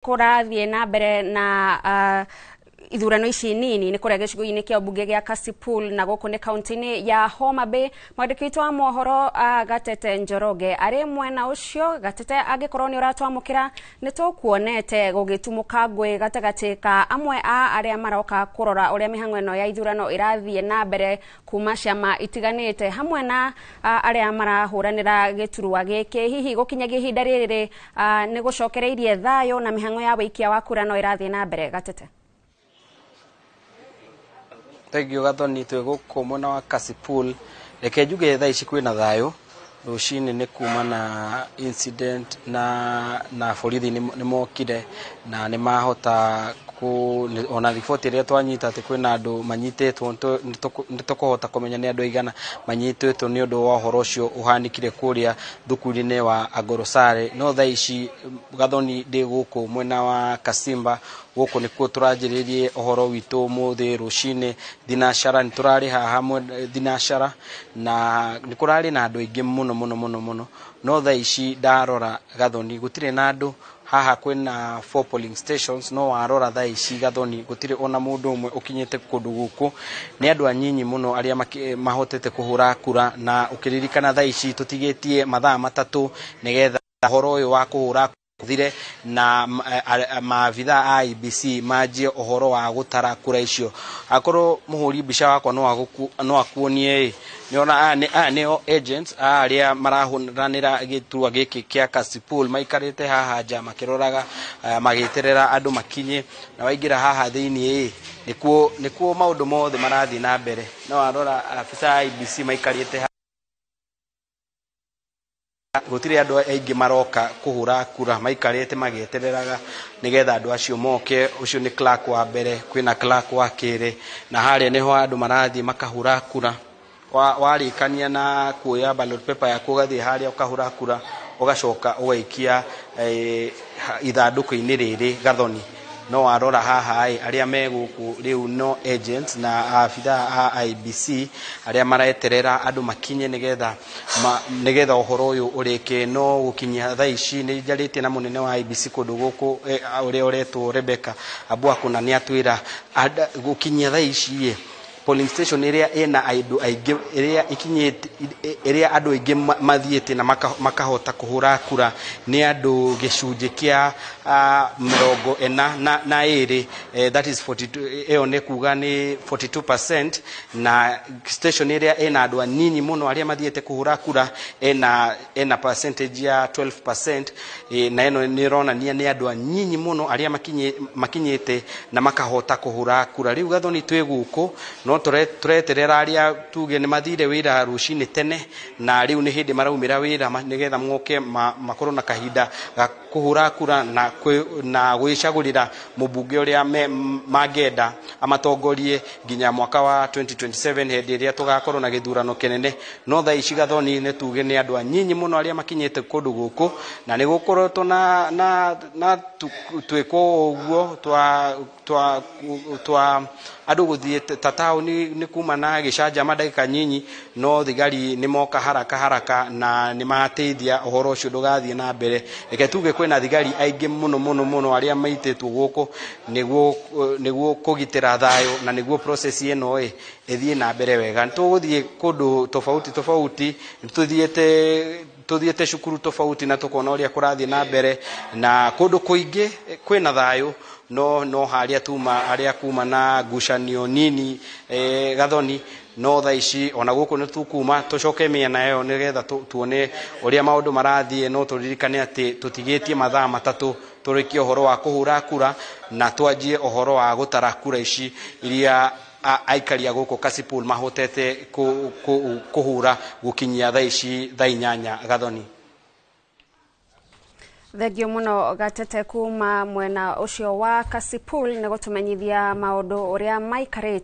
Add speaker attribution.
Speaker 1: Kũrathiĩ na mbere na ithurano ici nini nĩ kũrĩa gĩcigo-inĩ kĩa mbunge gĩa Kasipul na gũkũ nĩ kaunti-inĩ ya Homa Bay. Mwandĩki witũ wa mohoro Gatete Njoroge arĩ mwena ũcio. Gatete, angĩkorwo nĩ ũratwamũkĩra, nĩ tũkuonete gũgĩtumũka ngũĩ gatagatĩ ka amwe a arĩa maroka kũrora ũrĩa mĩhang'o ĩno ya ithurano ĩrathiĩ na mbere kuma ciama itiganĩte hamwe na arĩa marahũranĩra gĩturwa gĩkĩ. Hihi gũkinyagia ihinda rĩrĩ nĩ gũcokereirie thayũ na mĩhang'o ya wĩikia wa kura no ĩrathiĩ na mbere, Gatete?
Speaker 2: Thank you, Gathoni. Twĩ gũkũ mwena wa Kasipul. Reke njuge thaa ici kwĩna thayũ. Rũcinĩ nĩ kuma na incident na borithi nĩ mokire na nĩ mahota ku ona riboti ĩrĩa twanyita atĩ kwĩna andũ manyitĩtwo, nĩ tũkũhota kũmenya nĩ andũ aigana manyitĩtwo nĩ ũndũ wa ũhoro ũcio ũhanĩkire kũrĩa thukuru-inĩ wa Agorosare. No thaa ici, Gathoni, ndĩ gũkũ mwena wa Kasimba. Gũkũ nĩkuo tũranjĩrĩrie ũhoro witũ ũmũthĩ rũcinĩ thinacara. Nĩ tũrarĩ haha thinacara na nĩ kũrarĩ na andũ aingĩ mũno mũno mũno mũno, no thaa ici ndarora, Gathoni, gũtirĩ na andũ haha. Kwĩna four polling stations, no warora thaa ici, Gathoni, gũtirĩ ona mũndũ ũmwe ũkinyĩte kũndũ gũkũ. Nĩ andũ anyinyi mũno arĩa mahotete kũhũra kura, na ũkĩririkana thaa ici tũtigĩtie mathaa 3 nĩgetha ũhoro ũyũ wa kũhũra thire na maabitha a IEBC manjie ũhoro wa gũtara kura icio. Akorwo mũhũri mbica wakwa no akuonie ĩ, nĩona aya nĩo agents a arĩa marahũranĩra gĩturwa gĩkĩ kĩa Kasipul, maikarĩte haha nja makĩroraga, magĩeterera andũ makinye. Na waingĩra haha thĩiniĩ ĩ, nĩkuo maũndũ mothe marathiĩ na mbere. No warora abitha a IEBC maikarĩte, gũtirĩ andũ aingĩ maroka kũhũra kura, maikarĩte magĩetereraga nĩgetha andũ acio moke. Ũcio nĩ clerk wa mbere, kwĩna clerk wa kerĩ, na harĩa nĩho andũ marathiĩ makahũra kura. Warĩkania na kuoya ballot paper yaku, ũgathiĩ harĩa ũkahũra kura, ũgacoka ũgaikia ithandũkũ-inĩ rĩrĩ, Gathoni. No warora haha ĩ, arĩa me gũkũ rĩu no agents na abithaa a IEBC arĩa mareterera andũ makinye nĩgetha ũhoro ũyũ ũrĩke. No gũkinyia thaa ici nĩ njarĩtie na mũnene wa IEBC kũndũ gũkũ, ũrĩa ũretwo Rebecca Abwaku, na nĩ atwĩra gũkinyia thaa ici ĩ, polling station ĩrĩa ĩna andũ aingĩ, ĩrĩa ikinyĩte, ĩrĩa andũ aingĩ mathiĩte na makahota kũhũra kura nĩ andũ gĩcunjĩ kĩa 42, that is 42, ĩyo nĩ kuga nĩ 42%. Na station ĩrĩa ĩna andũ anini mũno arĩa mathiĩte kũhũra kura ĩna percentage ya 12%, na ĩno nĩ ĩronania nĩ andũ anyinyi mũno arĩa makinyĩte na makahota kũhũra kura. Rĩu, Gathoni, twĩ gũkũ no tũreterera arĩa tuge nĩ mathire wĩra rũcinĩ tene, na rĩu nĩ hĩndĩ maraumĩra wĩra nĩgetha moke makorwo na kahinda ga kũhũra kura na gwĩcagũrĩra mũmbunge ũrĩa mangĩenda amatongorie nginya mwaka wa 2027, hĩndĩ ĩrĩa tũgakorwo na gĩthurano kĩnene. No thaa ici, Gathoni, nĩ tuge nĩ andũ anyinyi mũno arĩa makinyĩte kũndũ gũkũ, na nĩ gũkoretwo na twĩkwo ũguo twa andũ gũthiĩ ta taũni nĩ kuma na gĩcanjama ndagĩka nyinyi, no thigari nĩ moka haraka haraka na nĩ mateithia ũhoro ũcio ndũgathiĩ na mbere. Reke tuge kwĩna thigari aingĩ mũno mũno mũno arĩa maitĩtwo gũkũ nĩguo kũgitĩra thayũ na nĩguo process ĩno ĩ ĩthiĩ na mbere wega. Nĩ tũgũthiĩ kũndũ tofauti tofauti, nĩ tũthiĩte cukuru tofauti na tũkona ũrĩa kũrathiĩ na mbere, na kũndũ kũingĩ kwĩna thayũ, no harĩa tuma arĩa kuma na ngucanio nini, Gathoni. No thaa ici ona gũkũ nĩ tũkuma tũcoke mĩena ĩyo nĩgetha tuone ũrĩa maũndũ marathiĩ. No tũririkane atĩ tũtigĩtie mathaa 3 tũrĩkie ũhoro wa kũhũra kura na twanjie ũhoro wa gũtara kura ici iria aikari a gũkũ Kasipul mahotete kũhũra gũkinyia thaa ici thaa 8, Gathoni.
Speaker 1: Thank you mũno, Gatete, kuma mwena ũcio wa Kasipul nĩ gũtũmenyithia maũndũ ũrĩa maikarĩte.